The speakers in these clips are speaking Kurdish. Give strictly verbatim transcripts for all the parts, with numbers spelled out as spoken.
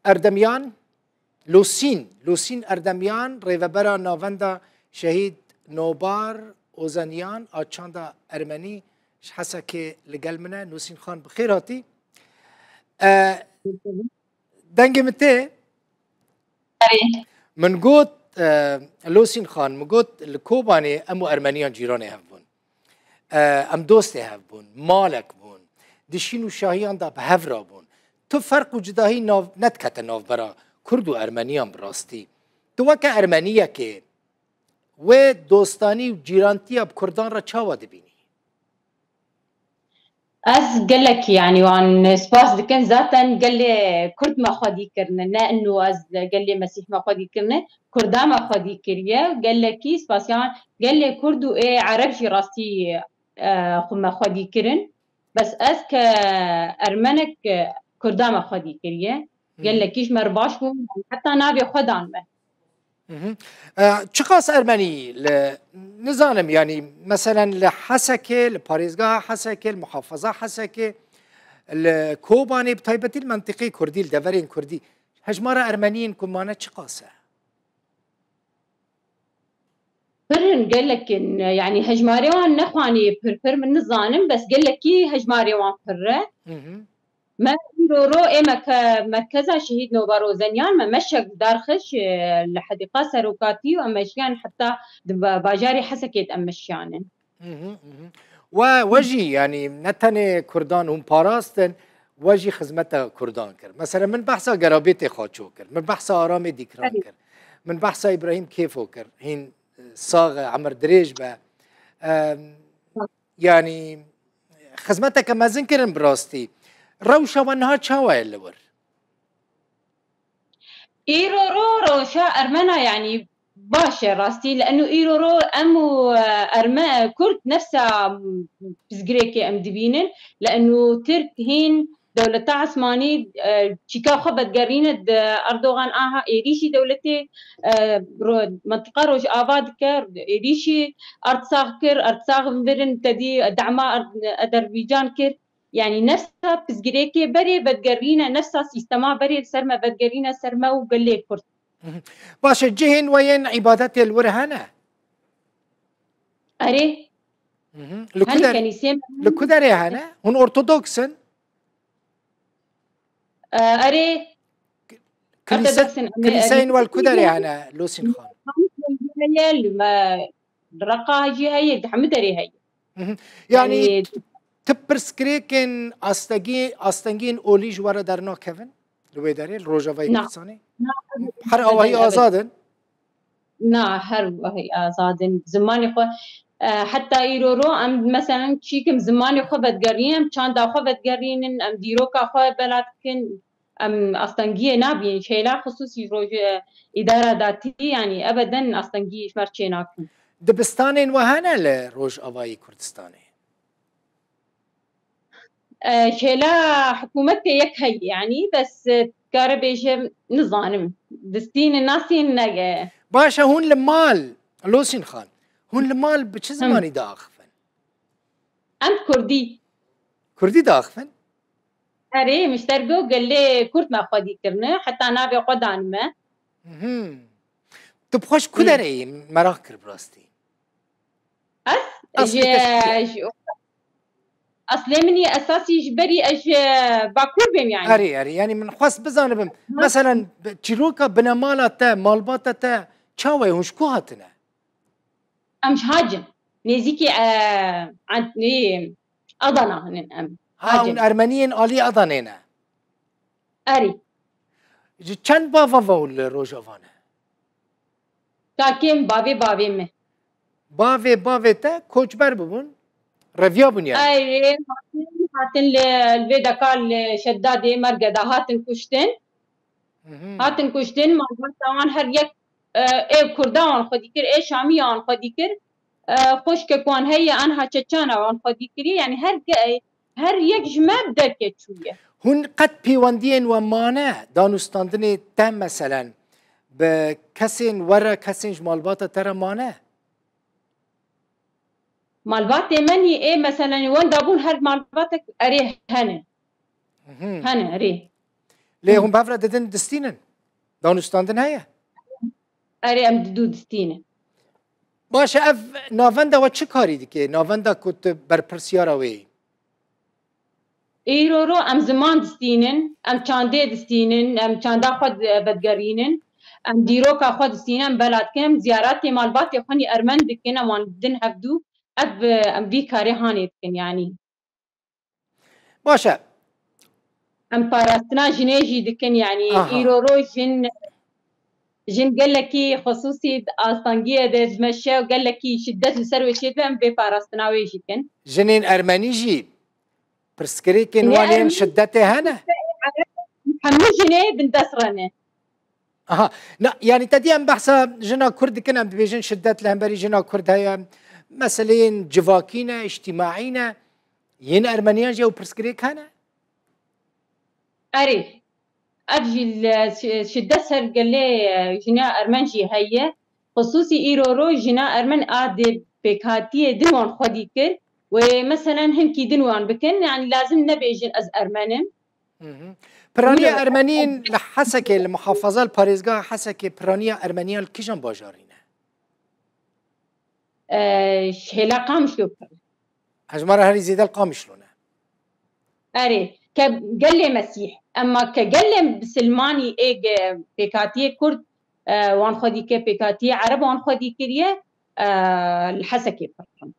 Erdemyan, Losîn, Losîn Erdemyan, rêvebera Navenda Şehîd Nobar Ozeniyan a çanda Ermenî ji Hesekê li gel min e. Losîn Xan, bi xêr hatî. E, dengê min tê? Erê. Min got, e, Losîn Xan, min got, li Kobanê em û Ermeniyan cîranê hev bûn. E, em dostê hev bûn, malek bûn. Di şîn û şahiyan de bi hev re bûn. Tu ferq û cudahî nav, nedikete navbera Kurd û Ermeniyan bi rastî. Tu weke Ermeniyekê wê dostanî û cîrantiya bi Kurdan re çawa dibînî? Ez gelekî, yanî, wan spas dikim. Zaten gelê Kurd me xwedî kirine. Ne inu ez gelê Mesîh me xwedî kirine. Kurda me xwedî kiriye. Gelekî spasiya wan. Gelê Kurd û ê Ereb jî rastî, e, xwe me xwedî kirin. Bes ez ke Ermenek, e, Kurda me xwedî kiriye. Gelekî ji me re baş bû. Heta navê xwe dan me. Mhm. E, çiqas Ermenî li, nizanim, yanî, meselen, li Hesekê, li parêzgeha Hesekê, li muhafaza Hesekê, li Kobanê, bi taybetî li mentiqê Kurdî, li deverên Kurdî, hejmara Ermeniyên ku mane çiqas e? Pir in, gelek in. Yanî hejmarê wan nexwanî pir pir, min nizanim, bes gelekî hejmarê wan pir e. Mhm. Me îro ro ê meke-, merkeza Şehîd Nobar Ozeniyan me meşek darxist, e, li Hedîqa Serokatî û em meşiyan heta di ba-, bajarê Hesekê de em meşiyanin. Mhm, mhm. We, we jî, yanî, ne tenê Kurdan hûn parastin, we jî xizmeta Kurdan kir. Mesela min behsa Gerabêtê Xaço kir, min behsa Aramê Dîkran kir, min behsa Îbrahîm Kêfo kir, hîn, e, sax e, emir dirêj be. Em, Yanî, xizmeteke mezin kirin bi rastî. Rewşa we niha çawa ye li wir? Îro ro rewşa Ermena, yanî, baş e rastî. Li eno îro ro em û, e, Erme-, Kurd nefsa, m, pirsgirêkê em dibînin. Li eno Tirk hîn Dewleta Esmanî, e, çîka xwe vedigerîne di Erdogan aha êrîşî dewletê, e, ro-, mentiqa Rojava dike, êrîşî erdsax kir, erdsax birin tedî dema erd-, Ederbîcan kir. Yanî nefsa pirsgirêkê berê vedigerîne, nefsa sîstema berê li ser me vedigerîne ser me û gelê Kurd. Mhm. Baş e, cihên we yên îbadetê li wir hene? Erê. Mhm. Li ku Hene der-, kenîsê me. Li ku derê hene? Hûn ortodoks in? E, erê. Kilîse-, Ortodoks in, em ê, kilîseyên em ê we li ku derê hene, Losîn Xan? Heye, li me, li Reqa jî heye, di hemû derê heye. Mhm. Yanî, Yanî, tu, tu pirsgirêkên astengî-, astengiyên olî ji we re dernakevin? Li wê derê, li Rojavayê Na. Kurdistanê? Na, Her ebeden, awahî ebeden. Azad in? Na, her wahî azad in. Zimanê xwe, e, heta îro ro em, meselen, çîkim zimanê xwe vedigerînin, em çanda xwe vedigerînin, em dîroka xwe bela dikin, em astengiyê nabînin. Şêla xisûsî roj-, e, îdara datî, yanî ebeden astengiyê ji me re çênakin. Dibistanên we hene li Rojavayê Kurdistanê? E, şêla hikûmetê yek heye, yanî, bes, e, dikare bêje, nizanim. Distînin, nasînin, nege. Baş e, hûn li mal, Losîn Xan, hûn li mal bi çi Him. zimanî diaxivin? Em Kurdî. Kurdî diaxivin? Erê, min ji te re got, gelê Kurd me xwedî kirine, heta navê xwe dan me. Mhm. Tu bi xwe ji ku Hmm. derê yî? Meraq kir bi rastî. Ez Eslê ji, te ji ku ye? ji, eslê min yê esasî ji berî ez ji Bakur bêm, yanî. Erê, erê, yanî min xwest bizanibim. Hı. Meselen, bi-, çîroka binemala te, malbata te, çawa ye, hûn ji ku hatine? Em ji Hacin. Nêzîkî, e, Ant-, ê, Adana hinin em. Ha, Hacin. Hûn Ermeniyên alî Adanê ne? Erê. Ji çend bava ve li Rojava ne? Kakê min, bavê bavê min. Bavê bavê te koçber bibûn? Reviya bûn yani? Erê, hatin, hatin li, li vê deka li Şeddadê, Mergeda hatin kuştin. Mhm. Hatin kuştin, malbata wan her yek, e, ê Kurda wan xwedî kir, ê Şamiya wan xwedî kir, e, xwişkek wan heye, anha çeçana wan xwedî kiriye. Yani her ge-, her yek ji me bi derke çûye. Hûn qet pêwendiyên we mane, danûstandinê te meselen, bi kesên we re, kesên ji malbata te re mane? Malbatê me nî, ê, meselen, wenda bûn her malbatek erê hene. Mhm. Hene, erê. Lê hûn bi hev re didin distînin? Danûstandin heye? Erê, em didû distînin. Baş e, ev navenda we çi karî dike? Navenda ku tu berpirsiyara wê yî? Îro ro em ziman distînin, em çandê distînin, em çanda xwe di-, vedigerînin, em dîroka xwe distînin, em bela dikin, em ziyaretê malbatê xwe nî ermen dikin, em wan din hevdû, ev, em vî karê hanê dikin, yanî. Baş e. Em parastina jinê jî dikin, yanî Aha. îro ro jin, jin gelekî xusûsî di astangiyê de dimeşe û gelekî şiddet li ser wê çêdibe, em vê parastina wê jî dikin. Jinên ermenî jî pirsgirêkên Jinê wan yên ermenî şiddetê hene? Hemû jinê bindest re ne. Aha. Na, yanî te dî em behsa jina Kurd dikin, em dibêjin şiddet li hemberî jina Kurd heye. Meseleyên civakî ne, îctîmaî ne. Yên ermeniyan jî ew pirsgirêk hene? Erê. Ev jî li şi-, şiddet ser gelê, e, jina ermen jî heye. Xusûsî îro ro jina ermen a dê pêkhatiyê din wan xwedî kir. Wê meselen hinkî din wan bikin. Yanî lazim nebêjin ez ermen im. Hı hı. Piraniya Bilmiyorum. Ermeniyên li Hesekê, li muhafaza, li parêzgeha Hesekê, piraniya Ermeniyan li kîjan bajarî ne? Ee, hêla Qamişlo pir. Hejmara herî zêde li Qamişlo ne. Erê, ke gelê Mesîh. Ema ke gelê Bisilmanî ê ge-, pêkhatiyê Kurd, e, wan xwedî ke pêkhatiyê Ereb wan xwedî kiriye, e, li Hesekê pir.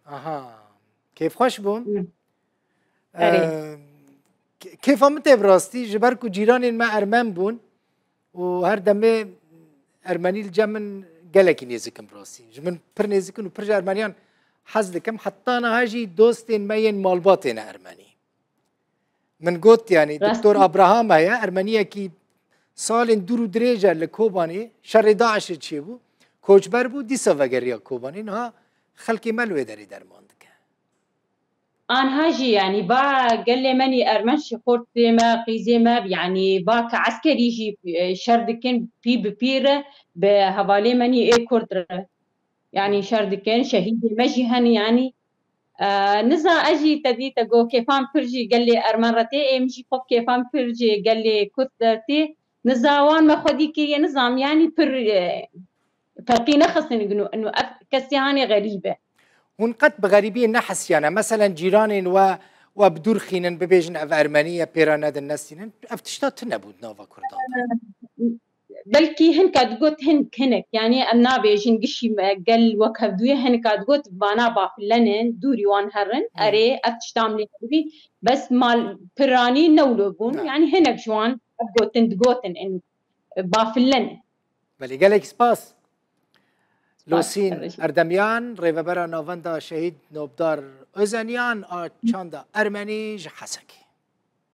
Aha. Kêfxweş bûm. Hı. Erê. Ee, kê-, kêfa min tê bi rastî, ji ber ku cîranên me ermen bûn û her demê ermenî li cem min gelekî nêzik in bi rastî. Ji min pir nêzik in û pir ji ermeniyan hez dikim. Heta niha jî dostên me yên malbatê ne ermenî. Min got, yanî, Rastî. Doktor Abraham heye, ermeniyekî salên dûr û dirêj e li Kobanê, şerê DAIŞê çêbû, koçber bû, dîsa vegeriya Kobanê. Niha xelkê me li wê derê derman dike. Anha jî, yanî, ba gelê me nî ermen şixortê me, qîzê me, yanî, ba ke eskerî jî, e, şer dikin, pî bi pî re, bi hevalê me nî ê Kurd re. Yanî şer dikin, şehîdê me jî hene, yanî, e, niza ez jî te dî te got kêfan pir jî gelê ermen re tê, ê min jî xwe kêfan pir jî gelê Kurd re tê. Niza wan me xwedî kiriye, nizam, yanî pir, e, ferqî nexistin inu, inu ev kesê hanê xerîb e. Hûn qet bi xerîbiyê nehesiyane? Meselen cîranên we, we bi dûr xînin, bibêjin ev ermenî ye, pê re nedin, nestînin. Ev tişta tune bû di nava Kurdan de. Belkî hinka digot hin-, hinek, yanî em nabêjin gişî me gel wek hevdûyê hinka digot vana bafile ne, dûrî wan herin, Hmm. erê, ev tişta em lê dibî, bes mal piranî ne wilo bûn, Ha. yanî hinek ji wan ev gotin digotin, in, bafile ne. Belê, gelek spas. Spas, Losîn Erdemyan, rêvebera Navenda Şehîd Nobdar Ozeniyan a çanda Ermenî ji Hesekê.